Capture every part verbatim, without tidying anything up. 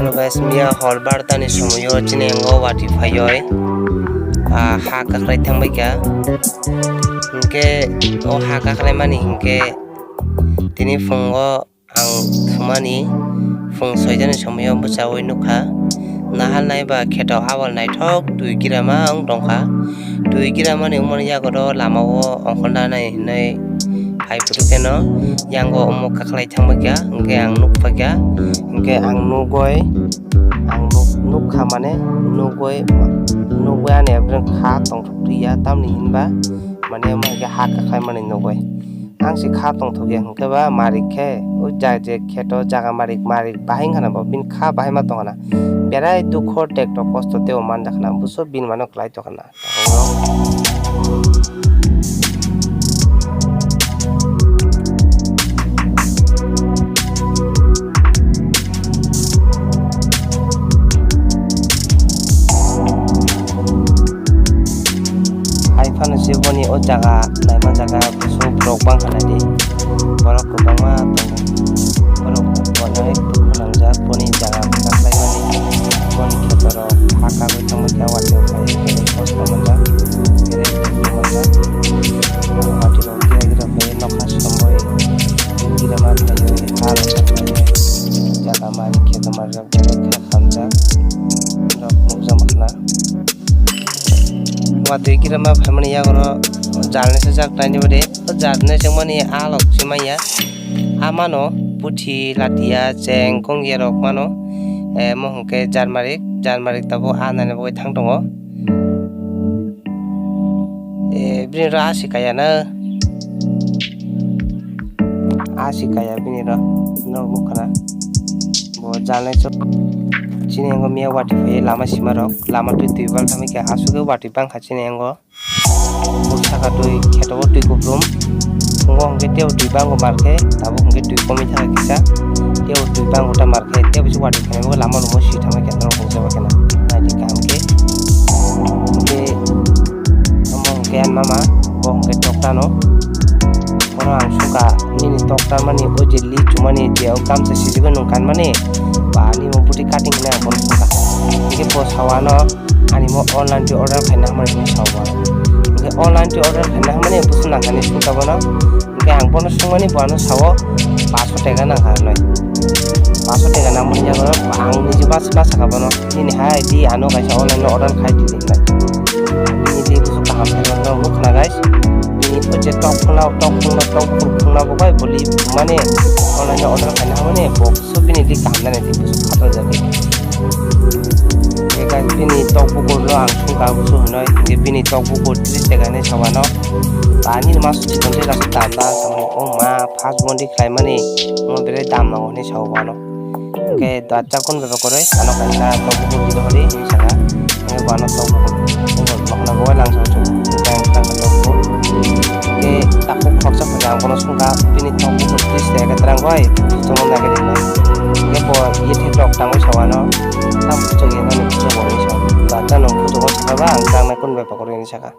Guys, miya hor barta ni somoyo chini yango watwi phaioi, ah, ha kakhwlai thangbai kha. Hinkhe o ha kakhwlai mani hinkhe tini phungo ang thumani phung soita ni somoyo bwchaui nukha. Nahal naiba kheto abal naithok twi girama wng tongkha. Twi giramani wngmani yago lama o ongkhorna nai hinwi hai phuru kheno yango omo kakhwlai thangbai kha, hinkhe ang nukphai kha, hinkhe ang nugoi, ang nuk-, nukha mane nugoi, nugoi ani ebring kha tongthok twi ya, tamni hinba mane omo hinkhe ha kakhwlai mani nugoi. Ang se kha tongthok ya hinkhe ba marik khe, o ja je kheto jaga marik, marik bahai wngkha na bo, bini kha bahai ma tongkha na. Berai dukho tekto kosto teibo manjakha na, buso bini mano klai tongkha na. Hai phano se boni o jaga naima jaga buso borok bangkha nai di. Borok kwbangma tongo. Borok bo nai dukhu nangjak boni jaga kwchak laimani. Boni khetorok ha kagwi thangbai kha watwi khlai khe kosto manjak. Khe dukhu manjak. Watwi rok gira gira khlai nokha somoi gira ma khlaiwi ha rok khlaiwi jaga mani kheto manjak. Khe khamjak rok nukjakma khna. Watwi girama phaimani yagoro jalnai sajak taini bade. O jalnai chwngmani alok chimaya. A mano puthi, latia, cheng, kongya rok mano. Eh, mo hwnkhe jarmarik, jarmarik tabuk a naina bagwi thang tongo. Eh, bini ro asi kaya na. Asi kaya bini ro. Norok nukha na. Bo jalnai chwk. Chini yango miya watwi phaiwi lama sima rok. Lama twi twi bal thangwi khe aswk watwi bangkha chini yango. Buk saka twi kheto o twi kuprum. Tongo hwnkhe tei o twi bango mar khe tabuk hwnkhe twi komwi thangkha kisa. Tei o twi bango ta mar khe tei bisi watwi khainai bo lama lumo si thangma khe norok hwnjaba kheno. Naidi kaham khe. Hwnkhe omo hwnkhe ani mama bo hwnkhe tokta no. Bono ang sungkha nini tokta mani o je li chumani je o gamsa sijigwi nwng kanmani ba ani mo buti cutting hinwi ang bono sungkha. Hwnkhe bo sawano ani mo online twi order khaina hamani hinwi sao bono. Hwnkhe online twi order khaina hamani busu nangkani sungkha bono. Hwnkhe ang bono sungmani bo ano sao paso teka nangkha hinwi. Paso teka nangmani yago ang niji bas bas sakha bono. Nini hai di ano kaisa online no order khai di hinwi. Bini di busu kaham khe no nukna guys. Bini o je tok phungna, tok phungna, tok phungna bo bai boli mane online no order khaina hamani bo so bini di kaham nani di busu khato jagwi. Guys, bini tok bukur no ang sungkha busu hinoi. Bini tok bukur tris teka hinwi sawano. Ani mas chikon tei last dam da samani o ma first bondi khlaimani mo bere dam nango hinwi sao bono. Hwnkhe dachakun bebak kwrwi ano kaisa tok bukur di dohori hinwi saka. Hwnkhe bo ano tok bukur mokna bo langsa chuk hwnkhe ang saka tok bukur. Hwnkhe takhuk khoroksa phaikha ang bono sungkha bini tok bukur tris teka khe twrang bai chwngno naikhai di hinwi. Hwnkhe bo yethe tok tangwi sao ano tamo kuchuk ya nani kuchuk bo hinwi sao. Dacha nwng kuchuk o saka ba ang trangnai kun bebak kwrwi hinwi saka.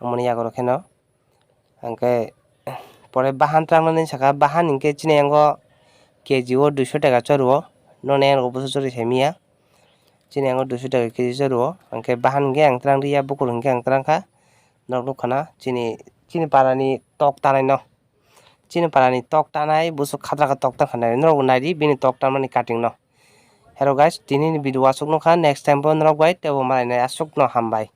Amoni yagoro kheno. Hwnkhe pore bahan trangnani saka, bahan hinkhe chini yango K G o duiso teka chorwo, noni yango busu chori saimiya. Chini yango duiso teka K G chorwo, hwnkhe bahan hinkhe ang trang riya, bukur hinkhe ang trangkha. Norok nukha na chini, chini parani tok tanai no. Chini parani tok tanai busu khatra khe tok tangkha nai, norok naidi bini tok tanmani cutting no. Hello guys, tini ni video aswk nukha, next time bo norok bai teibo malainai aswk no hambai.